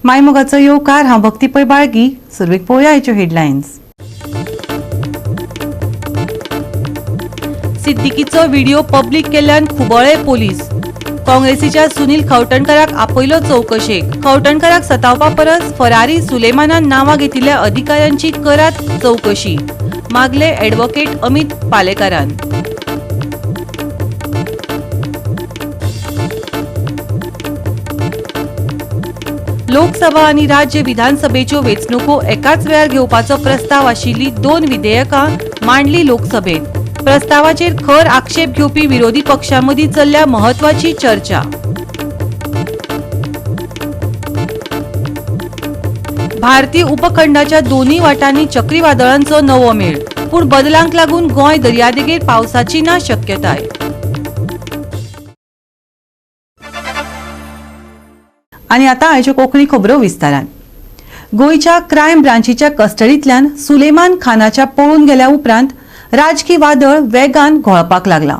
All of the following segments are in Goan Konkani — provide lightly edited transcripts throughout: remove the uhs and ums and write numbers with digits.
मायमोगाचो येवकार. हांव भक्ती पै बाळगी. सुरवेक पळोवया आयच्यो हेडलायन्स. सिद्दीकीचो व्हिडिओ पब्लीक केल्ल्यान खुबळ्ळे पोलीस. काँग्रेसीच्या सुनील खवटणकराक आपयलो चवकशेक. खवटणकराक सतावपा परस फरारी सुलेमानान नांवां घेतिल्ल्या अधिकाऱ्यांची करात चवकशी, मागले ॲडव्होकेट अमित पालेकारान. लोकसभा आनी राज्य विधानसभेच्यो वेंचणुको एकाच वेळार घेवपाचो प्रस्ताव आशिल्ली दोन विधेयकां मांडली लोकसभेत. प्रस्तावाचेर खर आक्षेप घेवपी विरोधी पक्षांमदीं चल्ल्या म्हत्वाची चर्चा. भारतीय उपखंडाच्या दोनूय वाटांनी चक्रीवादळांचो नवो मेळ, पूण बदलांक लागून गोंय दर्यादेगेर पावसाची ना शक्यताय. आनी आतां आयच्यो कोंकणी खबरो विस्तारान. गोंयच्या क्रायम ब्रांचीच्या कस्टडींतल्यान सुलेमान खानाच्या पळून गेल्या उपरांत राजकी वादळ वेगान घोळपाक लागलां.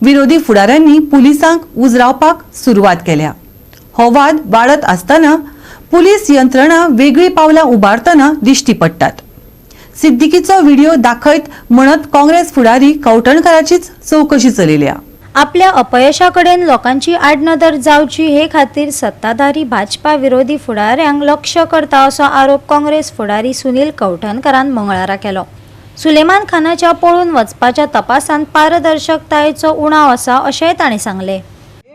विरोधी फुडाऱ्यांनी पुलिसांक उजरावपाक सुरवात केल्या. हो वाद वाडत आसतना पुलीस यंत्रणा वेगळी पावलां उबारतना दिश्टी पडटात. सिद्दीकीचो व्हिडिओ दाखयत म्हणत काँग्रेस फुडारी कवठणकराचीच चवकशी चलयल्या. आपल्या अपयशा कडेन लोकांची आडनदर जावची हे खातीर सत्ताधारी भाजपा विरोधी फुडाऱ्यांक लक्ष करता असो आरोप काँग्रेस फुडारी सुनील कवठणकरान मंगळारा केलो. सुलेमान खानाच्या पळून वचपाच्या तपासांत पारदर्शकतायेचो उणाव आसा अशेंय तांणी सांगलें.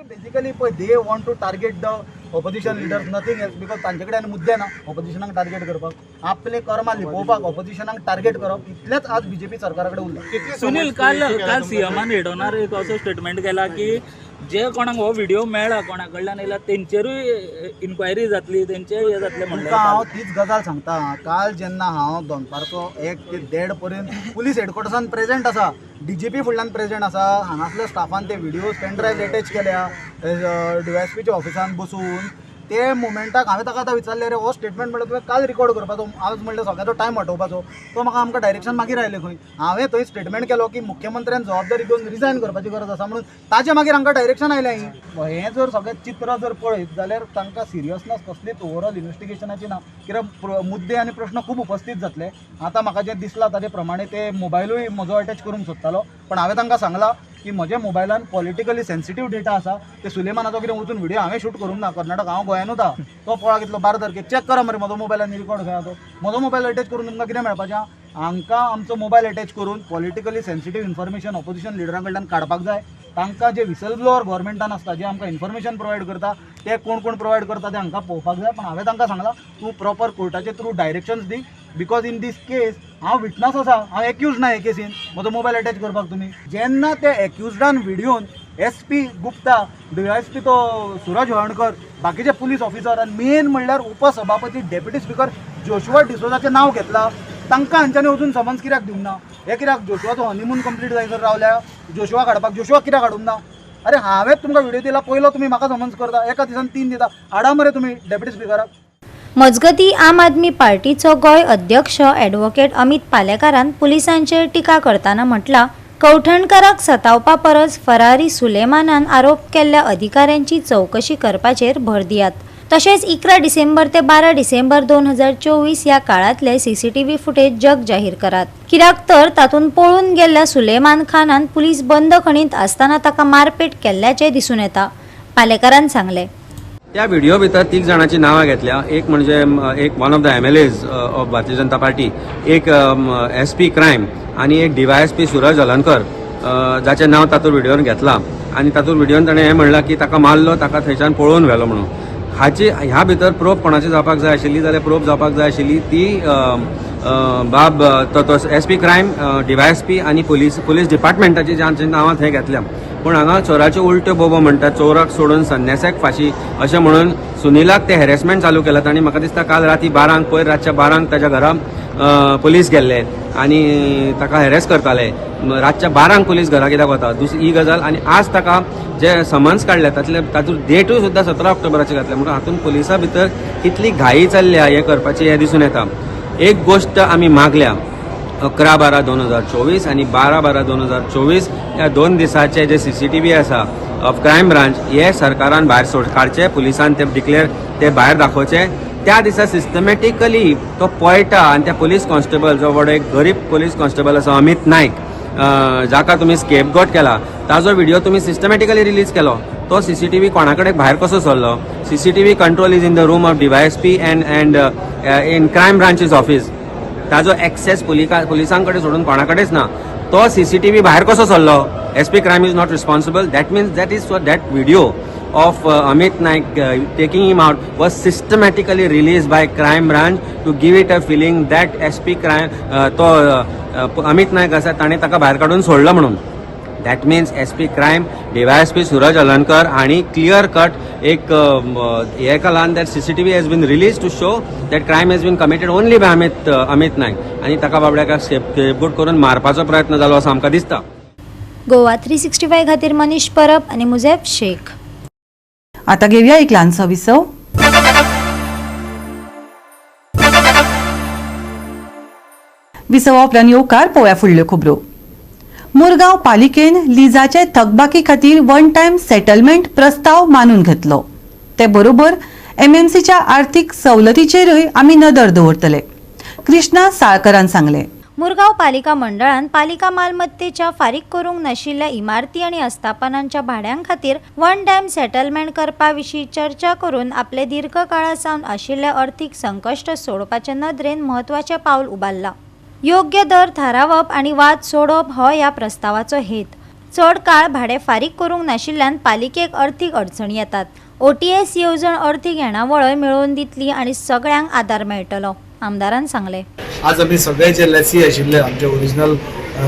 बेसिकली पळय, they want to target the opposition leaders, nothing else, because तांचे कडेन मुद्दे ना ऑपोजिशनाक टार्गेट करपाक. आपले कर्मां लिपोवपाक ऑपोजिशनाक टार्गेट करप इतलेंच आज बीजेपी सरकारा कडेन उरलां. सुनील, काल काल सीएमान हेडोनार एक असो स्टेटमेंट केला की जे कोणाक हो व्हिडिओ मेळ्ळा, कोणा कडल्यान येयला, तेंचेरूय इन्क्वायरी जातली, तेंचे हे जातले म्हणलें. तुमकां हांव तीच गजाल सांगता. काल जेन्ना हांव दनपारचो 1 ते 1.5 पर्यंत पुलीस हेडक्वॉर्टर्सान प्रेझेंट आसा, डीजीपी फुडल्यान प्रेझेंट आसा, हांगासल्या स्टाफान ते व्हिडिओज पेन ड्रायव्ह अटॅच केल्या डीवायएसपीच्या ऑफिसान बसून, ते मुमेंटाक हांवें ताका आतां विचारलें, अरे, हो स्टेटमेंट म्हणल्यार तुवें काल रिकॉर्ड करपाचो, आज म्हणल्यार सगळ्याचो टायम वाटोवपाचो. तो म्हाका आमकां डायरेक्शन मागीर आयलें खंय. हांवें थंय स्टेटमेंट केलो की मुख्यमंत्र्यान जबाबदारी घेवन रिजायन करपाची गरज आसा म्हणून. ताजे मागीर हांकां डायरेक्शन आयलें. हें जर सगळें चित्र जर पळयत जाल्यार तांकां सिरियसनेस कसलीच ओवरऑल इन्वेस्टिगेशनाची ना, कित्याक मुद्दे आनी प्रश्न खूब उपस्थीत जातले. आतां म्हाका जें दिसलां ताजे प्रमाणे ते मोबायलूय म्हजो अटॅच करूंक सोदतालो, पण हांवें तांकां सांगलां की म्हज्या मोबायलान पॉलिटिकली सेन्सिटीव डेटा आसा. ते सुलेमानाचो कितें वचून व्हिडिओ हांवें शूट करूंक ना कर्नाटक. हांव गोंयानूच आहा. तो पळा कितलो 12 तारखेक चॅक करा मरे म्हजो मोबायलान रिकॉर्ड खंय आहा तो. म्हजो मोबायल अटॅच करून तुमकां कितें मेळपाचें? हांकां आमचो मोबायल अटॅच करून पॉलिटिकली सेन्सिटीव इन्फॉर्मेशन ऑपोजिशन लिडरां कडल्यान काडपाक जाय. तांकां जे विसल ब्लोअर गव्हर्मेंटान आसता, जे आमकां इन्फॉर्मेशन प्रोवायड करता, ते कोण कोण प्रोवायड करता ते हांकां पळोवपाक जाय. पण हांवें तांकां सांगलां, तूं प्रॉपर कोर्टाचे थ्रू डायरेक्शन्स दी, because in these case हांव विटनस आसा, हांव एक्यूज ना हे केसीन. म्हजो मोबायल अटॅच करपाक तुमी जेन्ना ते एक्युजडान व्हिडियोन एस पी गुप्ता, डीवायएसपी तो सुरज हळणकर, बाकीचे पुलीस ऑफिसर आनी मेन म्हणल्यार उपसभापती, डेप्युटी स्पिकर जोशुआ डिसोजाचें नांव घेतलां, तांकां हांच्यांनी अजून समन्स कित्याक दिवंक ना? हे कित्याक जोशुआचो हनीमून कंप्लीट जायसर रावल्या जोशुआ काडपाक? जोशुआ कित्याक हाडूंक ना? अरे, हांवें तुमकां व्हिडिओ दिला पयलो, तुमी म्हाका समन्स करता. एका दिसान तीन दिता. हाडा मरे तुमी डेप्युटी स्पिकराक. मजगतीं, आम आदमी पार्टीचो गोंय अध्यक्ष ॲडव्होकेट अमित पालेकारान पुलिसांचेर टिका करतना म्हटलां, कवठणकराक सतावपा परस फरारी सुलेमानान आरोप केल्ल्या अधिकाऱ्यांची चवकशी करपाचेर भर दियात. तशेंच 11 डिसेंबर ते 12 डिसेंबर 2024 ह्या काळांतले सीसीटीव्ही फुटेज जग जाहीर करात, कित्याक तर तातूंत पळून गेल्ल्या सुलेमान खानान पुलीस बंदखणींत आसतना ताका मारपेट केल्ल्याचें दिसून येता, पालेकारान सांगलें. त्या व्हिडिओ भितर तीग जाणांची नांवां घेतल्या. एक म्हणजे एक one of the MLAs of Bharatiya Janata party, एक एस पी क्रायम आनी एक डीवायएसपी सुरज अलंकर, जाचें नांव तातूंत व्हिडियोन घेतलां. आनी तातूंत व्हिडियोन ताणें हें म्हणलां की ताका मारलो, ताका थंयच्यान पळोवन व्हेलो म्हणून. हाची ह्या भितर प्रोब कोणाची जावपाक जाय आशिल्ली जाल्यार प्रोब जावपाक जाय आशिल्ली ती बाब तो तो एस पी क्रायम, डीवायएसपी आनी पुलीस पुलीस डिपार्टमेंटाची, जांची नांवां थंय घेतल्या. पूण हांगा चोराच्यो उलट्यो बोबो म्हणटात, चोराक सोडून संन्यासाक फाशी अशें म्हणून सुनीलाक ते हॅरेसमेंट चालू केलां. आनी म्हाका दिसता काल राती 12ंक, पयर रातच्या 12ंक ताच्या घरा पुलीस गेल्ले आनी ताका हॅरेस करताले. रातच्या 12ंक पुलीस घरा कित्याक वता? दुसरी ही गजाल. आनी आज ताका जे समन्स काडले, तातले तातूंत डेटूय सुद्दां 17 ऑक्टोबराचे घातले. म्हणून हातूंत पुलिसा भितर कितली घाई चल्ल्या हें करपाची हें दिसून येता. एक गोश्ट आमी मागल्या, 11/12/2024 आनी 12/12/2024 ह्या 2 दिसाचे जे सीसीटीव्ही आसा of crime branch हे सरकारान भायर सोड काडचे, पुलिसान ते डिक्लेअर ते भायर दाखोवचे. त्या दिसा सिस्टमॅटिकली तो पळटा आनी त्या पोलीस कॉन्स्टेबल जो व्हड एक गरीब पोलीस कॉन्स्टेबल आसा अमित नायक, जाका तुमी स्केपगोट केला, ताजो व्हिडिओ तुमी सिस्टमॅटिकली रिलीज केलो. तो सीसीटीव्ही कोणा कडेन भायर कसो सरलो? CCTV control is in the room of DYSP and in crime branch's office. ताजो एक्सेस पुलिसां कडेन सोडून कोणा कडेच ना. तो सीसीटीव्ही भायर कसो सरलो? SP crime is not responsible. That means that is that video of Amit Naik taking him out was systematically released by crime branch to give it a feeling that SP crime तो अमित नायक आसा ताणें ताका भायर काडून सोडलो म्हणून. That means SP crime, DYSP Suraj Alankar हांणी क्लियर कट एक हें केलां that CCTV has been release to show that crime has been committed only by Amit Naik आनी ताका बाबड्याक स्केपगोट करून मारपाचो प्रयत्न जालो असो आमकां दिसता. गोवा 365 खातीर मनीष परब आनी मुझेब शेख. आता घेऊया एक ल्हानसो विसव. विसवा उपरांत येवकार पळोवया फुडल्यो खबरो. मुरगांव पालिकेन लिजाचे थकबाकी खातीर वन टायम सेटलमेंट प्रस्ताव मानून घेतलो. ते बरोबर एमएमसीच्या आर्थिक सवलतीचेरूय आमी नदर दवरतले, कृष्णा साळकरान सांगलें. मुरगांव पालिका मंडळान पालिका मालमत्तेच्या फारीक करूंक नाशिल्ल्या इमारती आनी आस्थापनांच्या भाड्यां खातीर वन टायम सेटलमेंट करपा विशीं चर्चा करून आपले दीर्घकाळा सावन आशिल्ले अर्थीक संकश्ट सोडपाचे नदरेन म्हत्वाचें पावल उबारलां. योग्य दर थारावप आनी वाद सोडोवप हो ह्या प्रस्तावाचो हेत. चड काळ भाडें फारीक करूंक नाशिल्ल्यान पालिकेक अर्थीक अडचणी येतात. ओटीएस येवजण अर्थीक येणावळय मेळोवन दितली आनी सगळ्यांक आदार मेळटलो, आमदारान सांगलें. आज आमी सगळे जे लेसी आशिल्ले, आमचे ओरिजिनल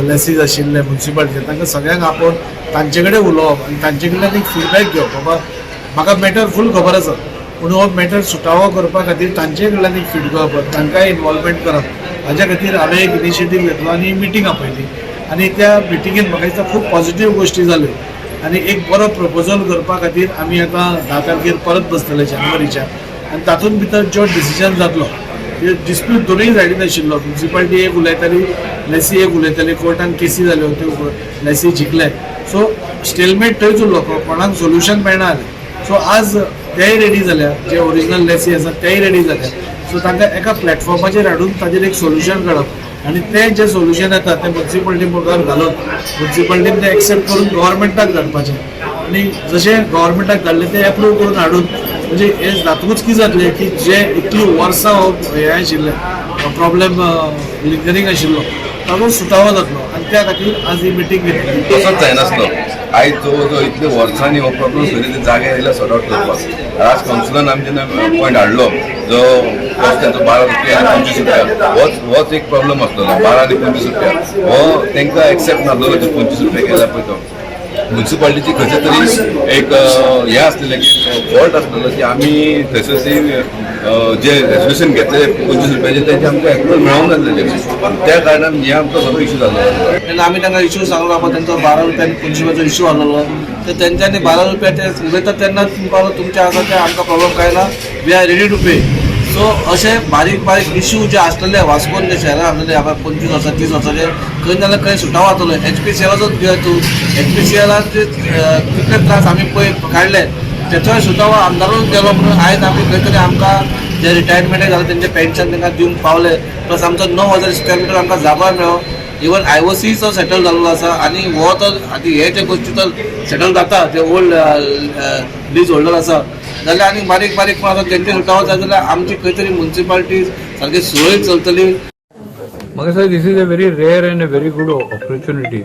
लेसीज आशिल्ले म्युन्सिपालिटीचे, तांकां सगळ्यांक आपोवन तांचे कडेन उलोवप आनी तांचे कडल्यान एक फिडबॅक घेवप. बाबा, म्हाका मॅटर फूल खबर आसा, पूण हो मॅटर सुटावो करपा खातीर तांचे कडल्यान एक फीड घेवप, तांकांय इनवॉल्वमेंट करप, हाज्या खातीर हांवें एक इनिशिएटीव घेतलो आनी मिटींग आपयली. आनी त्या मिटिंगेन म्हाका दिसता खूब पॉझिटीव गोश्टी जाल्यो आनी एक बरो प्रपोजल करपा खातीर आमी आतां 10 तारखेर परत बसतले जानेवारीच्या आनी तातूंत भितर जो डिसिजन जातलो. डिस्प्यूट दोनूय सायडीन आशिल्लो. म्युन्सिपालिटी एक उलयताली, लेसी एक उलयताली. कोर्टान केसी जाल्यो, त्यो लेसी जिखले. सो स्टेलमेट थंयच उरलो, कोणाक सोल्युशन मेळना जालें. सो आज तेय रेडी जाल्या, जे ओरिजिनल लेसी आसात तेय रेडी जाल्या. सो तांकां एका प्लॅटफॉर्माचेर हाडून ताजेर एक सोल्युशन काडप आनी तें जें सोल्युशन येता तें म्युन्सिपालिटी मुखार घालून म्युन्सिपालिटीन तें एक्सेप्ट करून गव्हर्मेंटाक धाडपाचें आनी जशें गव्हर्मेंटाक धाडलें तें एप्रूव करून हाडून, म्हणजे हे जातकूच कितें जातलें की जे इतली वर्सां हो हें आशिल्लें, प्रॉब्लेम लिंगरींग आशिल्लो, ताजो सुटावो जातलो आनी त्या खातीर आज ही मिटींग घेतली. तसोच जायनासलो. आयज जवळ जवळ इतले वर्सांनी हो प्रॉब्लम सगळे जाग्यार येयला सॉर्ट आउट करपाक. आज कावन्सिलान आमी जेन्ना पॉयंट हाडलो, जो रस्त्याचो 12 रुपया आनी 25 रुपया, होच एक प्रॉब्लम आसलेलो. 12 आनी 25 रुपया हो तांकां एक्सेप्ट नासलेलो की 25 रुपया केला पळय तो म्युन्सिपालिटीची खंयच्या तरी एक हें आसलेलें की फॉल्ट आसलेलो की आमी थंयसर ती जे रेजोल्युशन घेतले 25 रुपयाचे, तेजे आमकां एप्रुवल मेळोंक नासलेलें. त्या कारणान हे आमकां सगळो इशू जालो. तेन्ना आमी तांकां इशू सांगलो, बाबा तेंचो 12 रुपया आनी 25 रुपयाचो इशू आसलेलो. तर तेंच्यांनी 12 रुपया ते उलयतात तेन्ना तुमकां तुमचें आसा तें आमकां प्रॉब्लम कांय ना, we are ready to pay. So अशे बारीक बारीक इशू जे आसलेले वास्कोन, जे शहरान आसलेले, आतां 25 वर्सां, 30 वर्सांचे, खंय ना जाल्यार खंय सुटावो जातलो. एचपीसीएलाचोच घे तूं, एचपीसीएलान कितले त्रास आमी पळय काडले, तेचोय सुटावो आमदारूच गेलो म्हणून आयज आमी खंय तरी आमकां जे रिटायरमेंट जालें तेंचें पेन्शन तांकां दिवंक पावले. प्लस आमचो 9000 स्क्वेअर मिटर आमकां जागो मेळ्ळो. इवन आयओसीचो सेटल जाल्लो आसा आनी हो तर आतां हे जे गोश्टी तर सेटल जाता, जे ओल्ड लीज होल्डर आसा जाल्यार आनी बारीक बारीक पण आसा तेंचे सुटावो जाय जाल्यार आमची खंय तरी म्युन्सिपालिटी सारकी सुरळीत चलतली. म्हाका दिसता this is a very rare and a very good opportunity.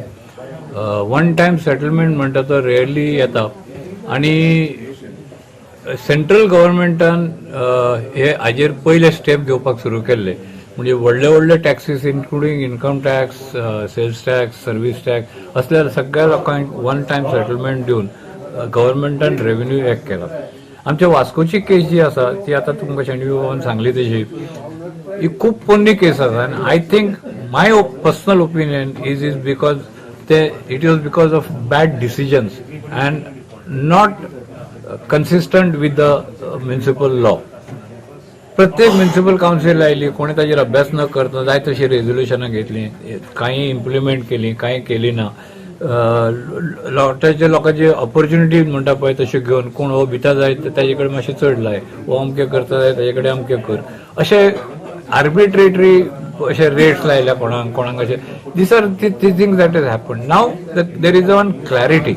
One time settlement म्हणटा तो रेअरली येता आनी सेंट्रल गव्हर्मेंटान हे हाजेर पयले स्टेप घेवपाक सुरू केल्ले. म्हणजे व्हडले व्हडले taxes, including income tax, sales tax, service tax, असल्या सगळ्या लोकांक वन टायम सेटलमेंट दिवन गव्हर्मेंटान रेव्हेन्यू एक्ट केला. आमच्या वास्कोची केस जी आसा ती आतां तुमकां शेणवी बाबान सांगली तशी ही खूब पोन्नी केस आसा आनी I think my personal opinion is because ते it is because of bad decisions and not consistent with the municipal law. प्रत्येक म्युनिसिपल कावन्सील आयली, कोणी ताजेर अभ्यास न करता जाय तशी रेजोल्युशनां घेतली, कांय इम्प्लिमेंट केली, कांय केली ना. लोटाचे लोकांची ऑपॉर्च्युनिटी म्हणटा पळय तश्यो घेवन कोण हो भिता जाय ताजे कडेन मातशें चड लाय, हो अमकें करता जाय ताजे कडेन अमकें कर, अशें आर्बिट्रेटरी अशे रेट्स लायल्या कोणाक कोणाक अशें. These are the things that is happen. Now there is one clarity.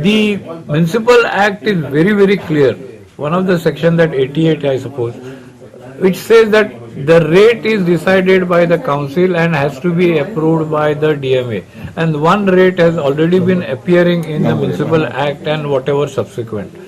The Municipal Act is very, very clear. One of the section, that 88, I suppose, which says that the rate is decided by the council and has to be approved by the DMA. And one rate has already been appearing in the Municipal Act and whatever subsequent.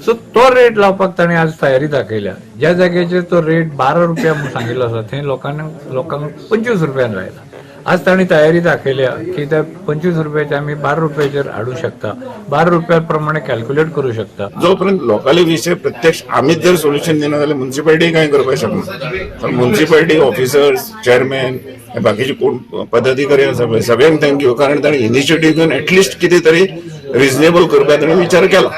So तो रेट लावपाक ताणें आज तयारी दाखयल्या. ज्या जाग्याचेर तो रेट 12 रुपया म्हूण सांगिल्लो आसा थंय लोकांक 25 रुपयान लायला. आज तांणी तयारी दाखयल्या की त्या 25 रुपयाचे आमी 12 रुपयाचेर हाडूं शकता, 12 रुपया प्रमाणे कॅल्क्युलेट करूं शकता. जोपर्यंत लोकांले विशय प्रत्यक्ष आमीच जर सोल्युशन दिना जाल्यार म्युन्सिपालिटी कांय करपाक शकना. तर म्युन्सिपालिटी ऑफिसर्स, चेअरमॅन, बाकीचे कोण पदाधिकारी आसा पळय, सगळ्यांक thank you, कारण ताणें इनिशिएटीव घेवन एटलिस्ट कितें तरी रिजनेबल करपाक ताणें विचार केला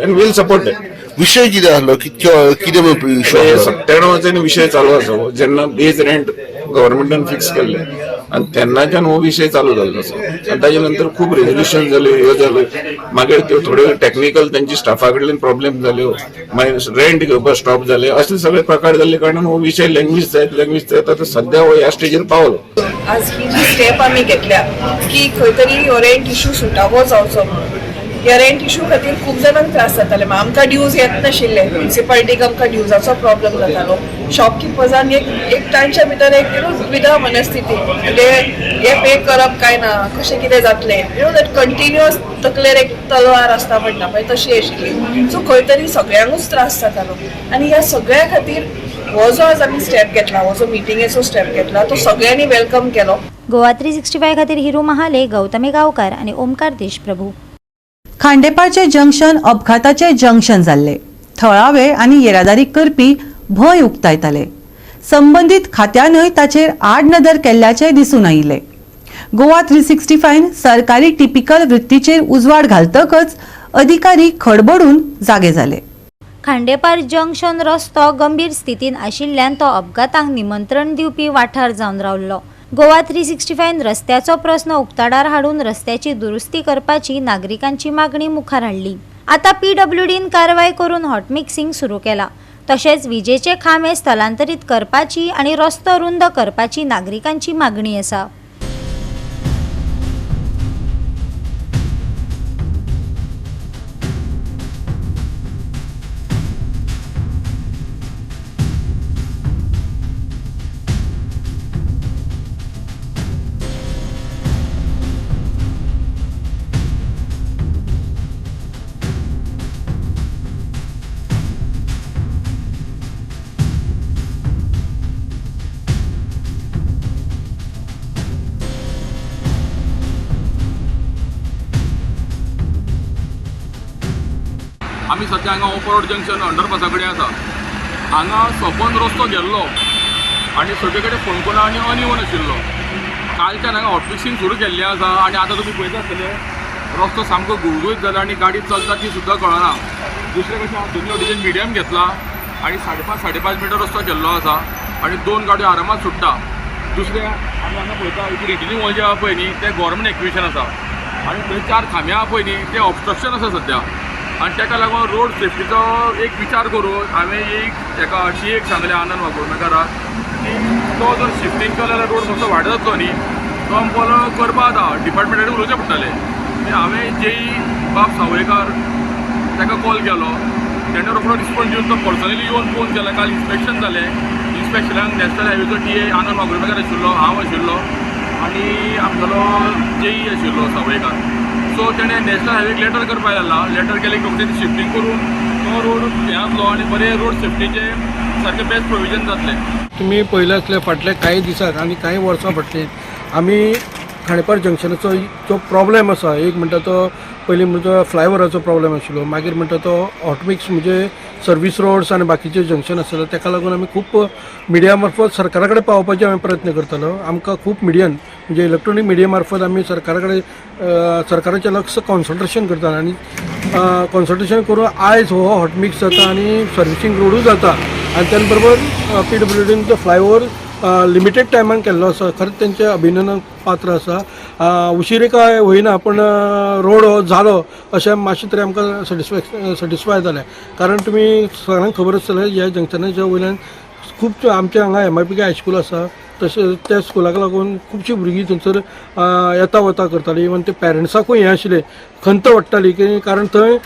and we'll support that. विशय कितें आसलो? कितें इशू आसलो? 97 विशय चालू आसा हो. जेन्ना बेज रेंट गव्हर्मेंटान फिक्स केल्ले आनी तेन्नाच्यान हो विशय चालू जाल्लो आसा आनी ताजे नंतर खूब रेजोल्युशन जाल्यो, ह्यो जाल्यो, मागीर त्यो थोड्यो टॅक्निकल तेंची स्टाफा कडल्यान प्रॉब्लेम जाल्यो, मागीर रेंट घेवपाक स्टॉप जाले, अशे सगळे प्रकार जाल्ले कारणान हो विशय लँग्वेज जायत लँग्वेज जायत आतां सद्या हो ह्या स्टेजीर पावलो. आज ही जी स्टेप आमी घेतल्या की खंय तरी हो रेंट इशू सुटावो जावचो म्हणून, ह्या रेंट इशू खातीर खूब जाणांक त्रास जाताले. आमकां ड्यूज येत नाशिल्ले, म्युन्सिपालिटीक आमकां ड्युजाचो प्रॉब्लम जातालो. शॉपकिपर्सान एक एक तांच्या भितर एक you know द्विधा मनस्थिती, म्हणजे हे पे करप काय ना, कशें कितें जातलें, you know that continuous तकलेर एक तलवार आसता म्हणटा पळय तशी आशिल्ली. सो खंय तरी सगळ्यांकूच त्रास जातालो आनी ह्या सगळ्या खातीर हो जो आज आमी स्टेप घेतला, हो जो मिटिंगेचो स्टेप घेतला, तो सगळ्यांनी welcome केलो. गोवा 365 खातीर हिरू महाले, गौतमी गांवकार आनी ओमकार देशप्रभू. खांडेपारचे जंक्शन अपघाताचे जंक्शन जाल्ले. थळावे आनी येरादारी करपी भंय उक्तायताले. संबंदीत खात्यानय ताचेर आडनदर केल्ल्याचें दिसून आयिल्लें. गोवा 365 सरकारी टिपिकल वृत्तीचेर उजवाड घालतकच अधिकारी खडबडून जागे जाले. खांडेपार जंक्शन रस्तो गंभीर स्थितीन आशिल्ल्यान तो अपघातांक निमंत्रण दिवपी वाठार जावन रावल्लो. गोवा 365 रस्त्याचो प्रस्न उक्ताडार हाडून रस्त्याची दुरुस्ती करपाची नागरिकांची मागणी मुखार हाडली. आतां पीडब्ल्यूडीन कारवाय करून हॉटमिक्सिंग सुरू केला. तशेंच विजेचे खांबे स्थलांतरीत करपाची आनी रस्तो रुंद करपाची नागरिकांची मागणी आसा. आमी सद्या हांगा ओपर रोड जंक्शन अंडरपासा कडेन आसा. हांगा सोंपोन रस्तो गेल्लो आनी सगळे कडेन फोंडकुलां आनी अनइवन आशिल्लो. कालच्यान हांगा हॉटमिक्सिंग सुरू केल्लें आसा आनी आतां तुमी पळयता आसतले, रस्तो सामको गुळगुळीत जाला आनी गाडी चलता ती सुद्दां कळना. दुसरें कशें आहा, दोनूय वटेच्यान मिडियम घेतला आनी 5.5 5.5 मिटर रस्तो केल्लो आसा आनी दोन गाडयो आरामात सुट्टा. दुसरें आमी हांगा पळयता, एक रिटेनिंग वॉल जें आहा पळय न्ही, तें गोवोरमेंट एक्विशन आसा आनी थंय चार खांबे आहा पळय न्ही, तें ऑबस्ट्रक्शन आसा सद्या आनी ताका लागून रोड सेफ्टीचो एक विचार करून हांवें एक ताका अशी एक सांगलें आनंद वागुर्मेकाराक की तो जर शिफ्टींग केलो जाल्यार रोड मातसो वायड जातलो न्ही, तो आमकां करपा जाता, डिपार्टमेंटा उलोवचें पडटलें. हांवें जेई बाब सावयकार ताका कॉल केलो, तेणें रोखडो रिस्पोन्स दिवन तो पर्सनली येवन फोन केला. काल इन्स्पेक्शन जालें. इन्स्पेक्शनाक नॅशनल हायवेचो टी ए आनंद वागुर्मेकार आशिल्लो, हांव आशिल्लो आनी आमगेलो जेई आशिल्लो सावयकार. सो तेणें नॅशनल हायवेक लेटर करपाक लागला. लेटर केलें की तेणी शिफ्टींग करून तो रोड हें जातलो आनी बरें रोड सेफ्टीचें सारकें बेस्ट प्रोविजन जातलें. तुमी पळयलें आसलें, फाटल्या कांय दिसांत आनी कांय वर्सां फाटलीं आमी खांडेपार जंक्शनाचो जो प्रॉब्लेम आसा, एक म्हणटा तो पयलीं म्हणटा फ्लायओवराचो प्रॉब्लेम आशिल्लो, मागीर म्हणटा तो हॉटमिक्स म्हणजे सर्वीस रोड्स आनी बाकीचे जंक्शन आसले, ताका लागून आमी खूब मिडिया मार्फत सरकारा कडेन पावोवपाचे आमी प्रयत्न करतालो. आमकां खूब मिडियन म्हणजे इलेक्ट्रॉनीक मिडिया मार्फत आमी सरकारा कडेन सरकाराचें लक्ष कॉन्सन्ट्रेशन करता आनी कॉन्सन्ट्रेशन करून आयज हो हॉटमिक्स जाता आनी सर्विसींग रोडूय जाता आनी त्याच बरोबर पीडब्ल्यूडीन तो फ्लायओवर लिमिटेड टायमान केल्लो आसा. खरेंच तेंचें अभिनंदन पात्र आसा. उशीर काय होयना पूण रोड हो जालो अशें मातशें तरी आमकां सॅटिस्फाय जालें. कारण तुमी सगळ्यांक खबर आसतलें ह्या जंक्शनाच्या वयल्यान खूब आमच्या हांगा MIPK high school आसा, तशें त्या स्कुलाक लागून खुबशीं भुरगीं थंयसर येता वता करतालीं. इवन ते पेरंट्साकूय हें आशिल्लें, खंत वाडटाली की कारण थंय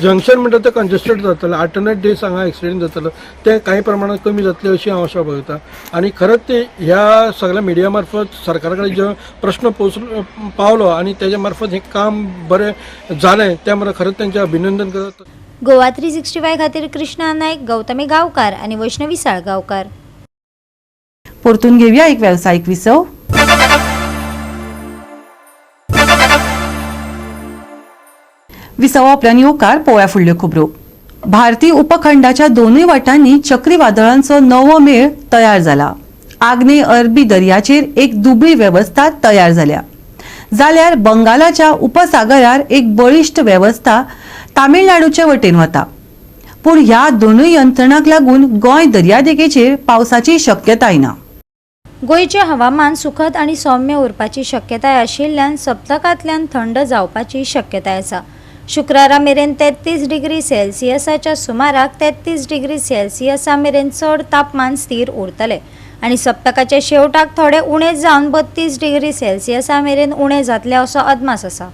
जंक्शन म्हणटा तें कंजस्टेड जातालें. आल्टरनेट डेज हांगा एक्सिडेंट जातालो तें कांय प्रमाणात कमी जातलें अशी हांव आशा बघता. आनी खरेंच ते ह्या सगळ्या मिडिया मार्फत सरकारा कडेन जो प्रश्न पावलो आनी तेज्या मार्फत हें काम बरें जालें त्या मुळे खरेंच तेंचें अभिनंदन करता. गोवा 365 खातीर कृष्णा नायक, गौतमी गांवकार आनी वैष्णवी साळगांवकार. परतून घेऊया एक व्यावसायिक विसव. विसवा उपरांत येवकार पोळ्या फुडल्यो खबरो. भारतीय उपखंडाच्या दोनूय वाटांनी चक्रीवादळांचो नवो मेळ तयार जाला. आग्नेय अरबी दर्याचेर एक दुबळी वेवस्था तयार जाल्या, जाल्यार बंगालाच्या उपसागरार एक बळिश्ट वेवस्था तामिळनाडूचे वटेन वता. पूण ह्या दोनूय यंत्रणांक लागून गोंय दर्यादेगेचेर पावसाची शक्यताय ना. गोंयचें हवामान सुखद आनी सौम्य उरपाची शक्यताय आशिल्ल्यान सप्तकांतल्यान थंड जावपाची शक्यताय आसा. शुक्रारा मेरेन 33 डिग्री सेल्सियसाच्या सुमाराक 33 डिग्री सेल्सियसा मेरेन चड तापमान स्थिर उरतलें आनी सप्तकाच्या शेवटाक थोडे उणें जावन 32 डिग्री सेल्सियसा मेरेन उणें जातलें असो अदमास आसा.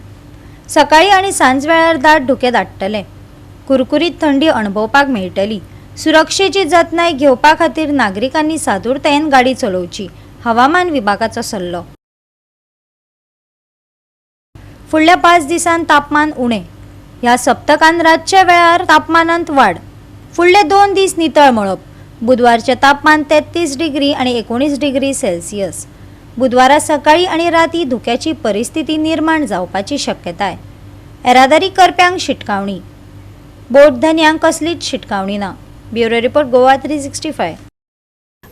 सकाळी आनी सांजवेळार दाट धुकें दाट्टलें. कुरकुरीत थंडी अणभवपाक मेळटली. सुरक्षेची जतनाय घेवपा खातीर नागरिकांनी सादूरतायेन गाडी चलोवची, हवामान विभागाचो सल्लो. फुडल्या 5 दिसांत तापमान उणें. ह्या सप्तकान रातच्या वेळार तापमानांत वाड. फुडले 2 दीस नितळ मळब. बुधवारचें तापमान 33 डिग्री आनी 19 डिग्री सेल्सियस. बुधवारा सकाळी आनी राती धुक्याची परिस्थिती निर्माण जावपाची शक्यताय. येरादारी करप्यांक शिटकावणी. बोट धनयांक कसलीच शिटकावणी ना. Bureau report, Goa 365.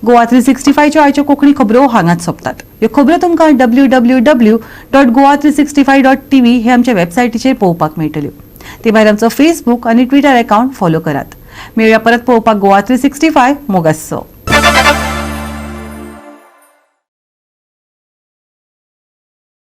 Goa 365च्यो आयच्यो कोंकणी खबरो हांगाच सोंपतात. ह्यो खबरो तुमकां www.goa365.tv हे आमच्या वेबसायटीचेर पळोवपाक मेळटल्यो. ते भायर आमचो फेसबूक आनी ट्विटर अकाउंट फॉलो करात. मेळया परत पळोवपाक गोवा 365. मोगासो.